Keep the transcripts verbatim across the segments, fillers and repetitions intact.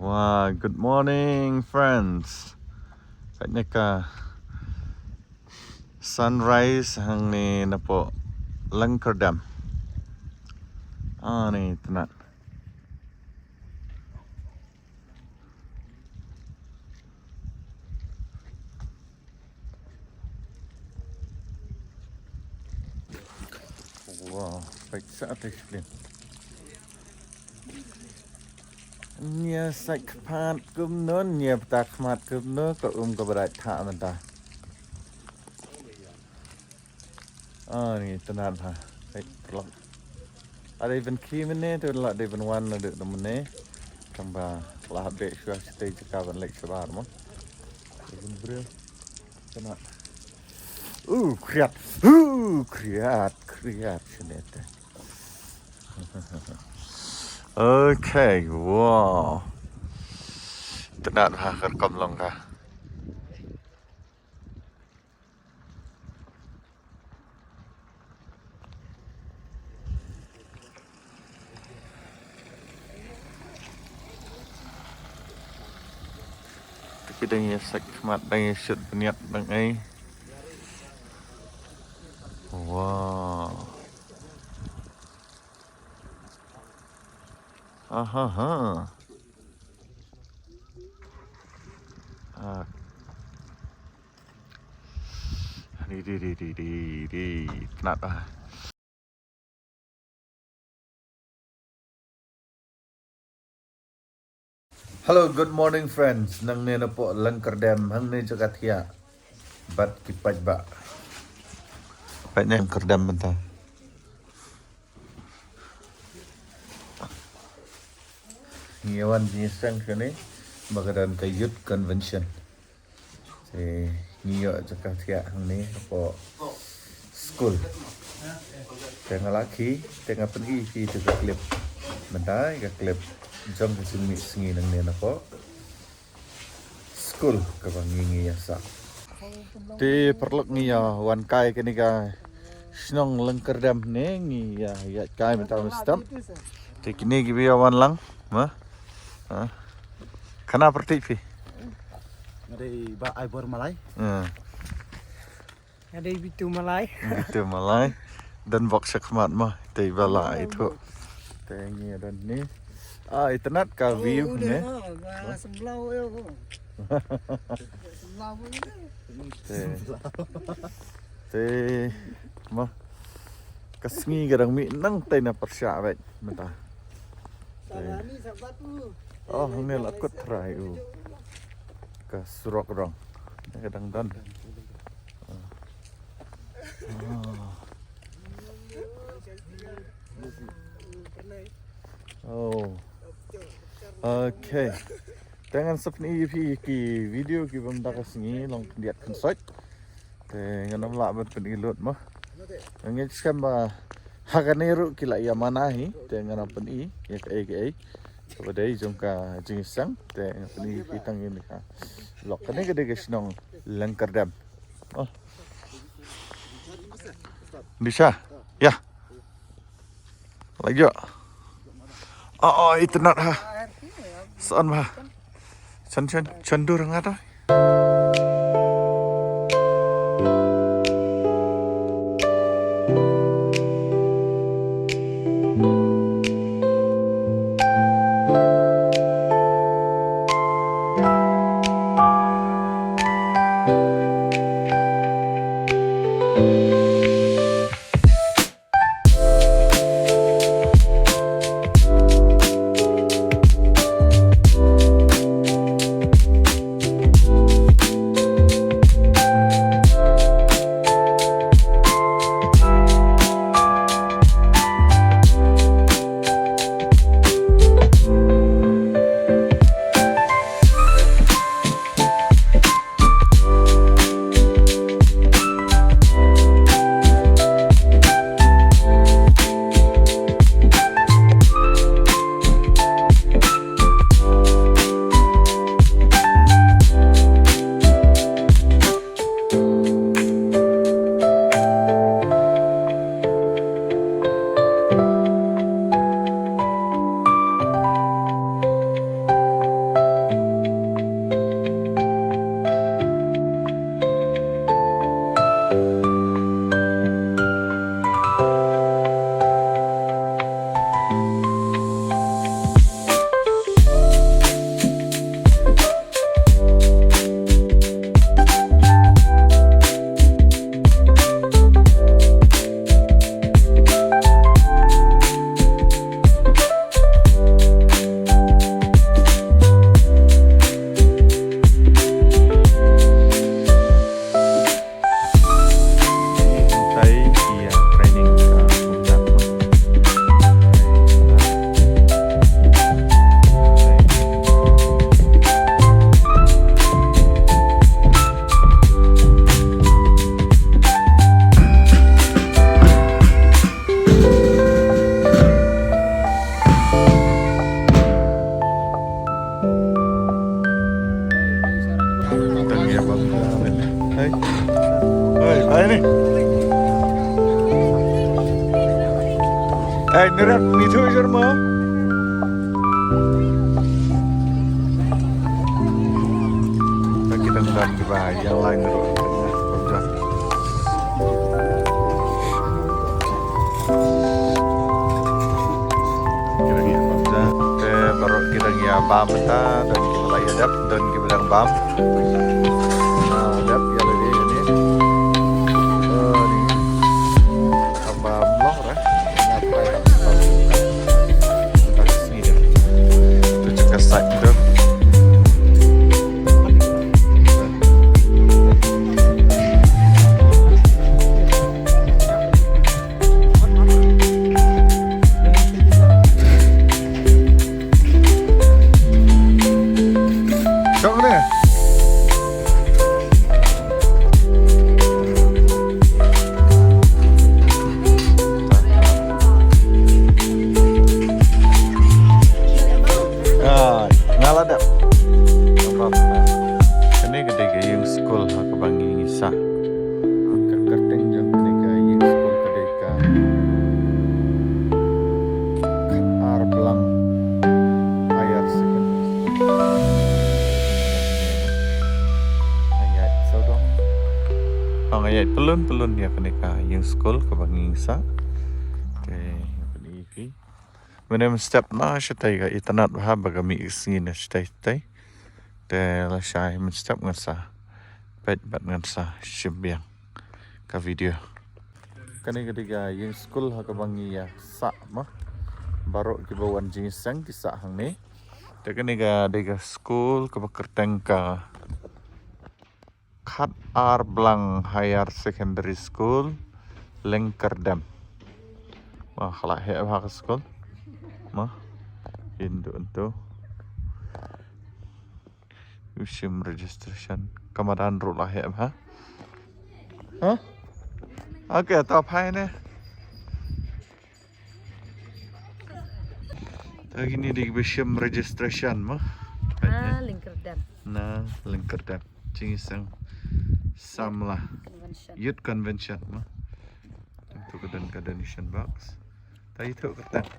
Wah, good morning, friends. Katne ka sunrise hangne napoh Langkyrdem. Ani tynnad. Wah, peit sha te shlin. Nia sait khmat kumno, nia bta khmat kumno, ka um ka brat tha mynta. Ani tynnad ha. Hei, perlok. Ada even ki mene tu la dei ban wan la dei mene. Tang ba la be shuwa sitei jaka ban lek shabar mo. Even bril. Tynnad. Uh, kriat. Uh, kriat, kriat sini te. Okay, wow. Tynnad ha kar kam long ka. Te ki dang ïa sait khmat, dang ïa shut bniat dang ei. Wow. Aha ha. Ah. Di di di di di di. Tynnad ah. Hello, good morning friends. Nangne napoh Langkyrdem hangne jaka thiah. Bad ki paidbah. Paidbah Langkyrdem mynta. Ngi wan jingïaseng shane ba ka don ka youth convention. Te ngi ïoh jaka thiah hangne hapoh skul. Te nga la khie, te nga pyni ïa phi te ka clip. Mynta ka clip jong ka jingmih sngi nangne napoh skul kaba ngi ngi ïa sah. Te paralok ngi ïa wan kai kane ka shnong Langkyrdem ne ngi ïa ïa kai mynta mynstep. Te kine kiba ïa wan lang ma. Ha? Kane pyrthei phi. Nga dei Bah Aibor Malai. Hmm. Nga dei Bitu Malai. Bitu Malai. Don bok shakhmat ma. Te ba la itu. Te ngi don ni. Ah, itynnad ka view ne. Semblau yo. Semblau. Te. Te ma. Ka sngi ka dang mih nangta na pyrshah bad mynta. Oh, hangne la kut trai u. Ka surok rong. Ka dang don. Oh. Okay. Te ngan sa pyni ïa phi ki video kiba mynta ka sngi long khyndiat khynsoit. Te ngan ym lah ban pyni lut mo. Ngi skhem ba ha kane ruh ki la ïa mana hi, te ngan ym pyni ïa kaei kaei kaba dei jong ka jingïaseng, te ngan pyni ïa phi tang ïa ka vlog. Kane ka dei ka shnong Langkyrdem. Oh. Disha. Ya. Lagi. Oh, oh, itynnad ha. Son ba. Son son son dur ngat. Hey, hey, ni. Hey, ni rat ni tu jer mo. Kita ngan di ba yang lain tu. Kita ngan bam. Te baroh kita ngan bam ta, don kiba la ïa dep, don kiba dang bam. Ah, dep ïa lade ni. Oh, ni. Bam long re. Ngan try bam. Bam. Bam sini deh. Tu cakap sat tu. Shong ne? Ah, nga la dep. Kane ka dei ka ïing skul ha kaba ngi sah. Ka kyrteng jong kane ka ïing skul ka dei ka Khadarblang Higher Secondary School. Nga ïaid sawdong. Nga ïaid pyllun pyllun ïa kane ka ïing skul kaba ngi sah. Te ïa kane ka Mynne mynstep na shatai ka itynnad bha ba ka mih ka sngi na shatai shatai. Te lashai mynstep ngan sa peit bad ngan sa shim biang ka video. Kane ka dei ka ïing skul ha kaba ngi ïa sah mo. Baroh kiba wan jingïaseng ki sah hangne. Te kane ka dei ka skul kaba kyrteng ka Khadarblang Higher Secondary School, Lyngkyrdem. Mo, ka la heh bha ka skul. Mo, hin duh hangto. U shim registration. Ka madan ruh la heh bha. Hah? Okay, to phai ne. Te kine dei kiba shim registration mo. Ah, Lyngkyrdem. Na Lyngkyrdem. Jingïaseng samla. Convention. Youth Convention mo. Te to ka don ka donation box. Te ïa to ka kyrteng.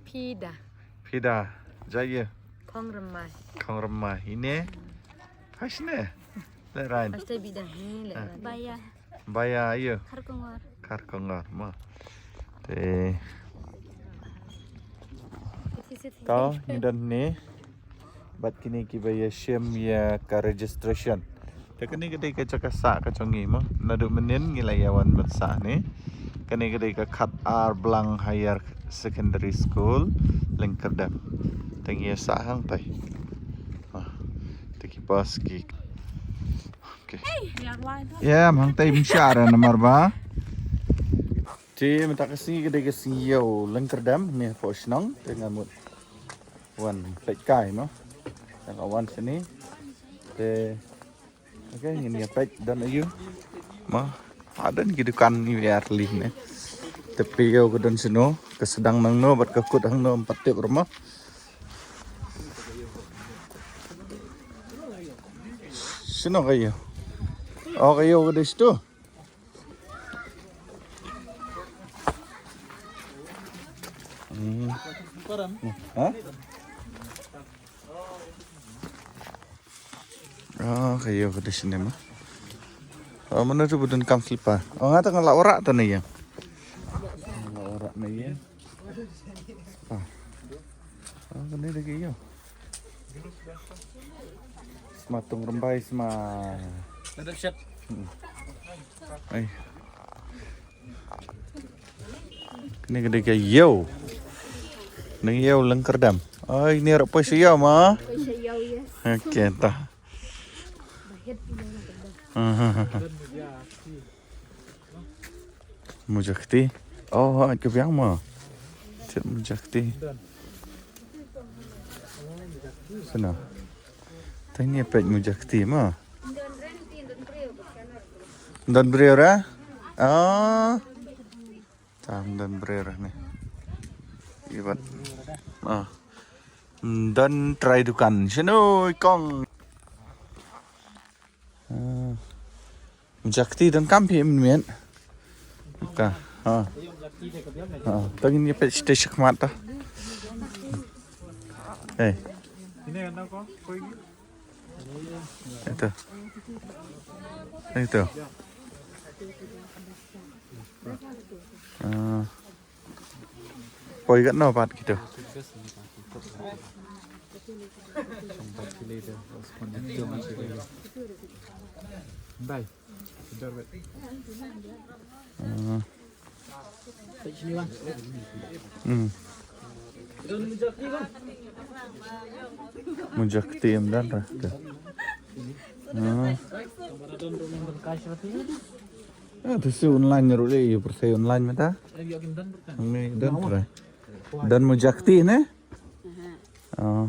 Pida. Pida. Jaiye. Khongrymai. Khongrymai. Ine. Hasne. Lehrain. Hashtag bida. Hi, lehrain. Baya. Baya ïa. Kharkongor. Kharkongor mo. Te. To ngi don ne. Bad kine kiba ïa shim ïa ka registration. Te kane ka dei ka jaka sah ka jong ngi mo. Naduh mynnin ngi la ïa wan ban sah ne. Kane ka dei ka Khadarblang Higher Secondary School, Lyngkyrdem. Te ngi ïa sah hangtai. Ah, te ki bus ki. Okay. Ïa, hangtai bym shah re namar ba. Te mynta ka sngi ka dei ka sngi ïew Lyngkyrdem ne pok shnong te nga mut wan peit kai mo. Nga wan sini. Te okay, ngin ïa peit don aïu. Mo, ha don ki dukan ïa arli ne. Te peit ïew ka don sino, ka sdang nangno bad ka kut hangno ym pat tip ruh mo. Sino ka ïew? Oh, ka ïew ka dei sito. Hmm. Ha? Ah, ka ïew ka dei shane mo. Oh, mano tu ba donkam slipper? Oh, nga tang la ora tu ne ïa. La ora ne ïa. Ah. Ah, kane dei ka ïew. Sma Tungrymbai sma. Nadap shet. Hmm. Ai. Kane ka dei ka ïew. Nang ïew Lyngkyrdem. Ai, ni ruh poi sha ïew mo. Poi sha ïew, yes. Okay, ta. Mujakti. Oh, ha, ka biang mo. Chet Mujakti. Sana. Tang ïa peit Mujakti mo. Don briew ra? Ah. Tam don briew ra ne. Ibat. Ah. Don trai dukan. Shano kong. Ah. Jakti don kam phi mynmiet. Ka. Ha. Ha. Tang ni pet stage khmat ta. Hey. Ito. Ito. Ah. Poi kat no pat gitu. Bye. Ah. Hmm. Mujakti em dan ra. Ah. Ah, tu si online nyeru le, you percaya online mata. Ni dan ra. Dan Mujakti ne? Oh.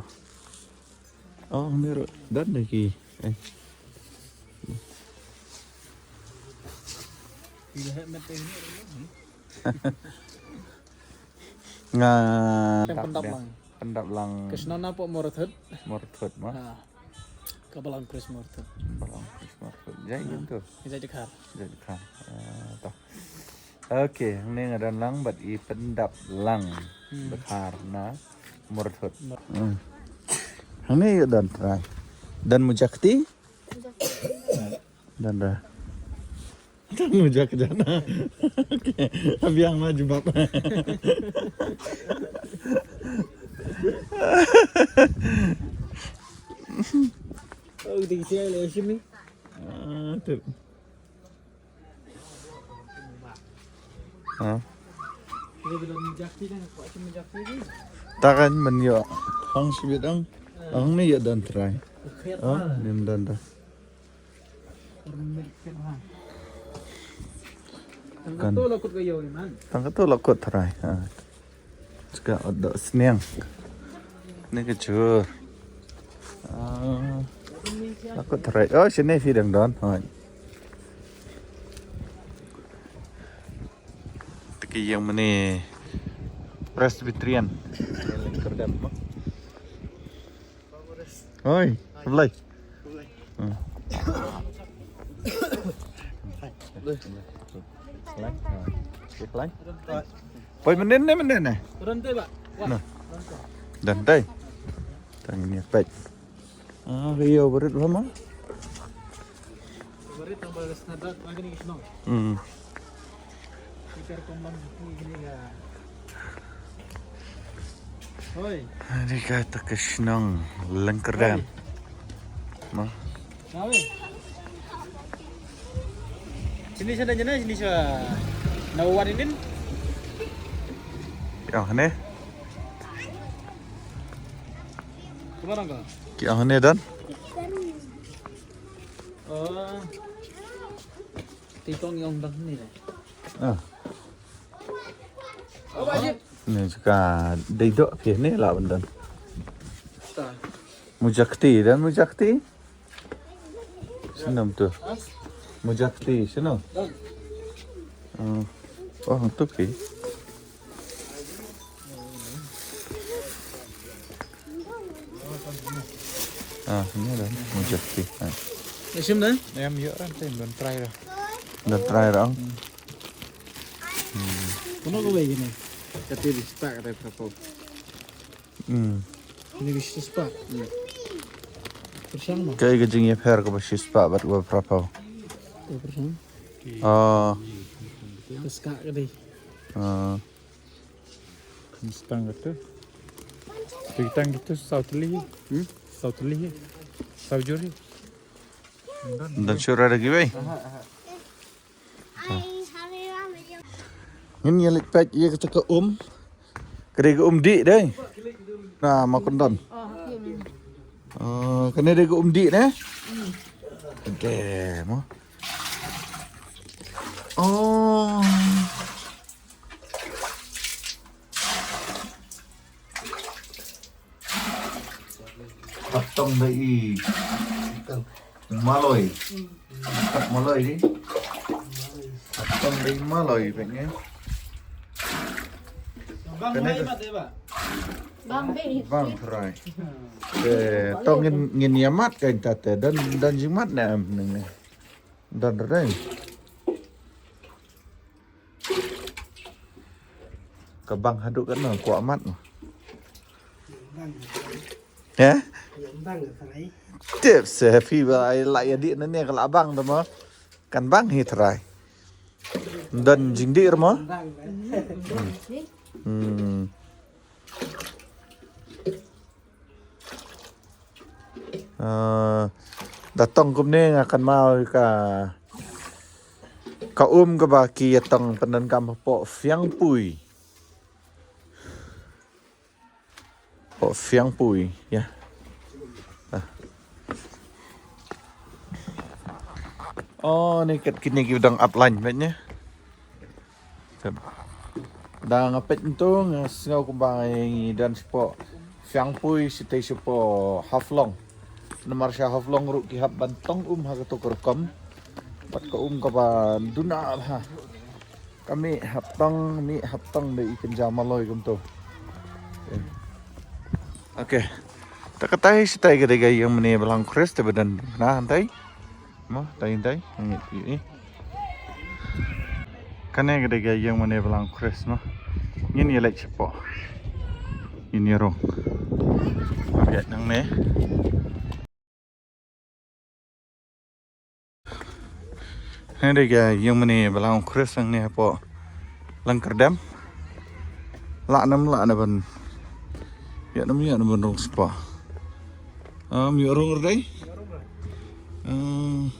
Oh, ni ro dan lagi. Eh. Nga Tang Pyndap Lang. Pyndap Lang. Ka shnong na pok Mawrythut. Mawrythut ma. Ha. Ka Balang Chris Mawrythut. Balang Chris Mawrythut. Jai Ha. Yin tu. Jai Dkhar. Jai Dkhar. Ah, ta. Okay, hangne nga don lang bad i Pyndap Lang. Hmm. Dkhar na Mawrythut. Hmm. Hangne ïa don trai. Don Mujakti. Don ra. Don Mujakjana. Okay. Abiang ma jubab. Oh, ding siang le sini. Ah, tu. Ha? Ta kan men ïa. Hang sibit ang. Ang ni ïa don trai. Ha? Nim don ta. Kan. Tang katu la kut trai. Ha. Ska ot da sniang. Ni ka jur. Ah. Aku try. Oh, sini sidang don. Hoi. Tiki yang mana Presbyterian. Kerdam. Hoi, belai. Hmm. Belai. Belai. Poi mendin ne, mendin ne. Rantai, Pak. Wah, nah. Rantai. Dan tai. Tang ni pek. Ah, rio berit lama. Berit tambah snadat lagi ni shnong. Hmm. Kita rekom lang ni gini ya. Hoi. Ni kata ke shnong Lengkerdam. Hoi. Ma. Sawi. Sini sana jana, sini sana. Nawan ini. Yang ni. Kemana kau? Yang ni dan. Oh. Tikong yang dah ni deh. Ah. Ni juga dei dok ke ni lah bendan. Mujakti dan Mujakti. Senam tu. Mujakti senam. Hmm. Oh, tu ke. Ah, ini dah Mujakti. Ah. Isim dah? Em, yuk ran tim don try dah. Don try dah. Hmm. Kono ko bai gini. Kati di spak kata prapau. Hmm. Ini di spak. Hmm. Persang mah. Kai ka jingïapher ka ba shi spak bad ka ba prapau. Ka persang. Ah. Ka ska ka dei. Ah. Mustang kata. Kita gitu saw teli. Hmm? Saw teli. Saw juri. Dan syura lagi bai. Ngin ïa leit peit ïa ka jaka um. Ka dei ka um dih dei. Na ma kondon. Ah, kane dei ka um dih ne. Dei mo. Oh. Patong da i maloi. Maloi di. Patong da i maloi pet nge. Bang, bang, bang. Bang trai. Te tong ngin, ngin ïa mat ka inta te dan, dan jingmat ne em neng ne. Don re. Ka bang haduh katno kwah mat. He? Tip se phi ba ai la ïa dih na ne ka la bang da mo. Kan bang hi trai. Don jingdih re mo. Hmm. Ah, da tong kumne nga kan mau ka, ka um kaba ki ïa tong pyndonkam hapoh Fiangpui. Hapoh Fiangpui ïa. Ah. Oh, ni kat kine ki dang ap line bad ne. Da nga peit ntu nga sngew kumba ngi don shapoh Fiangpui, shatei shapoh Haflong. Namar sha Haflong ruh ki hap ban tong um ha kato ka rukom. Bad ka um kaba duna ha. Ka mih hap tong, mih hap tong da i kynja maloi kumto. Okay. Ta katai shatai ka dei ka ïing mane Balang Khrist te ba don na hangtai. Mo, tai tai, ngit ïa i. Kane ka dei ka ïing mane Balang Khrist mo. Ngin ïa leit shapoh. Ngin ïa rung. Biat nangne. Kane dei ka ïing mane Balang Khrist nangne hapoh Lyngkyrdem. Lah nam lah na ban. Ïa nam ïa nam ban rung shapoh. Um, ïa rung re dei. Um,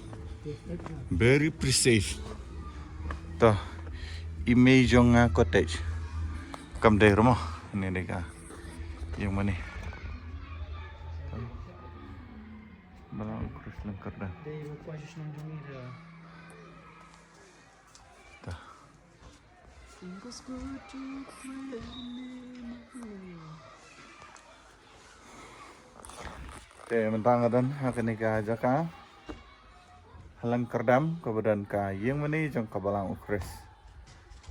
very pre-safe. To. I mei jong nga cottage. Kam dei rumoh. Ini dei ka ïing mane. Balang Khrist Lyngkyrdem. Tah. Te mynta nga don ha kane ka jaka ha Lyngkyrdem kaba don ka ïing mane jong ka Balang u Khrist.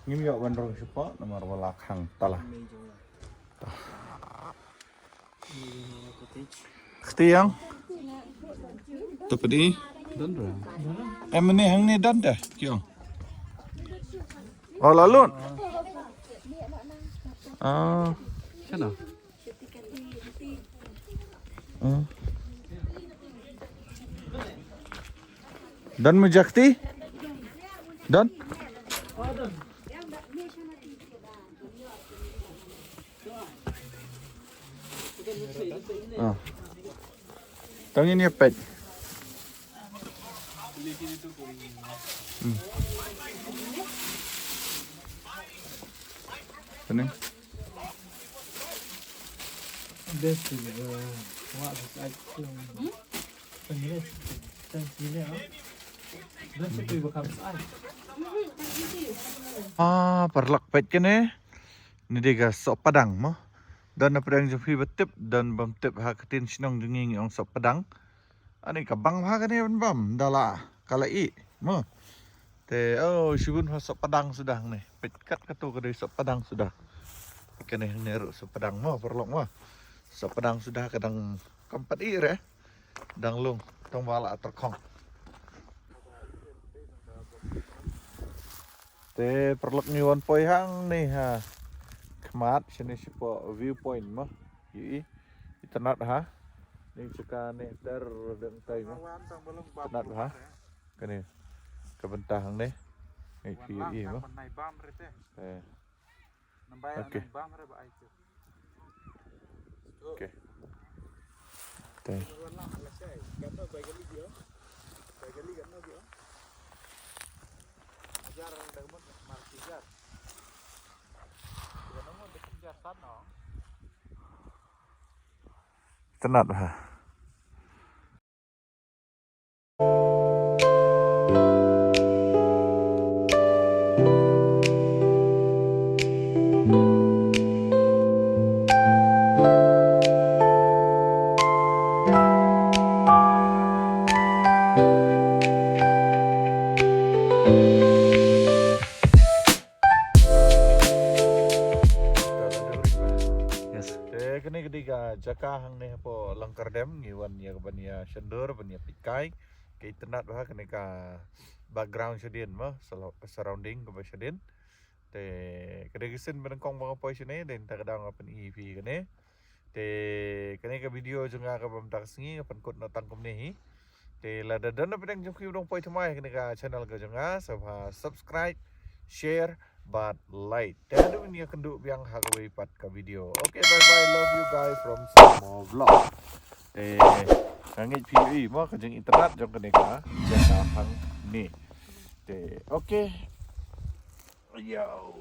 Ngim ïoh ban rung shapoh namar ba la khang tala. Kti ïang. To pdi. Don re. Em, ne hangne don te ki ong. Oh, la lut. Ah. Shano? Hmm. Don mo jakti? Don? Ah. Tang ini pet. Hmm. Pening. Best is, uh, what is ice cream? Tang ini, tang ini, ah. Best is bakal ice. Ah, paralok peit kane. Ni dei ka sohpadang mo. Don na pdeng jong phi ba tip, don bym tip ha ka ktien shnong jong ngi ngi ong sohpadang. Ani ka bang bha kane ban bam da la ka la i mo. Te oh shibun ha sohpadang suda hangne. Peit kat kato ka dei sohpadang suda. Kane hangne ruh sohpadang mo paralok mo. Sohpadang suda ka dang kam pat i re. Dang lung tang ba la tyrkhong. Te paralok ngi wan poi hangne ha khmat shane shapoh viewpoint mo. Ïohi. Itynnad ha. Ning jaka ne ter dang tai mo. Itynnad ha. Kane ka bynta hangne. Ngi ïohi mo. Eh. Okay. Okay. Te. Itynnad ha. Yes. Te kane ka dei ka jaka hangne hapoh Lyngkyrdem ngi wan ïa ka ban ïa shondur ban ïa peit kai. ka internet ba ha kane ka background shadien mo, surrounding kaba shadien. Te ka dei ka sien ba nyngkong ba nga poi shane, te mynta ka daw nga pyni ïa phi kane. Te kane ka video jong nga kaba mynta ka sngi nga pynkut noh tang kumne hi. Te lada don na pdeng jong phi ba dang poi thymmai kane ka channel ka jong nga, sngewbha subscribe, share bad like. Te haduh ngin ïakynduh biang ha kawei pat ka video. Okay, bye bye, love you guys from Samo Vlog. Te nga ngeit phi ïohi mo ka jing internet jong kane ka jaka hangne. Te okay. Yo.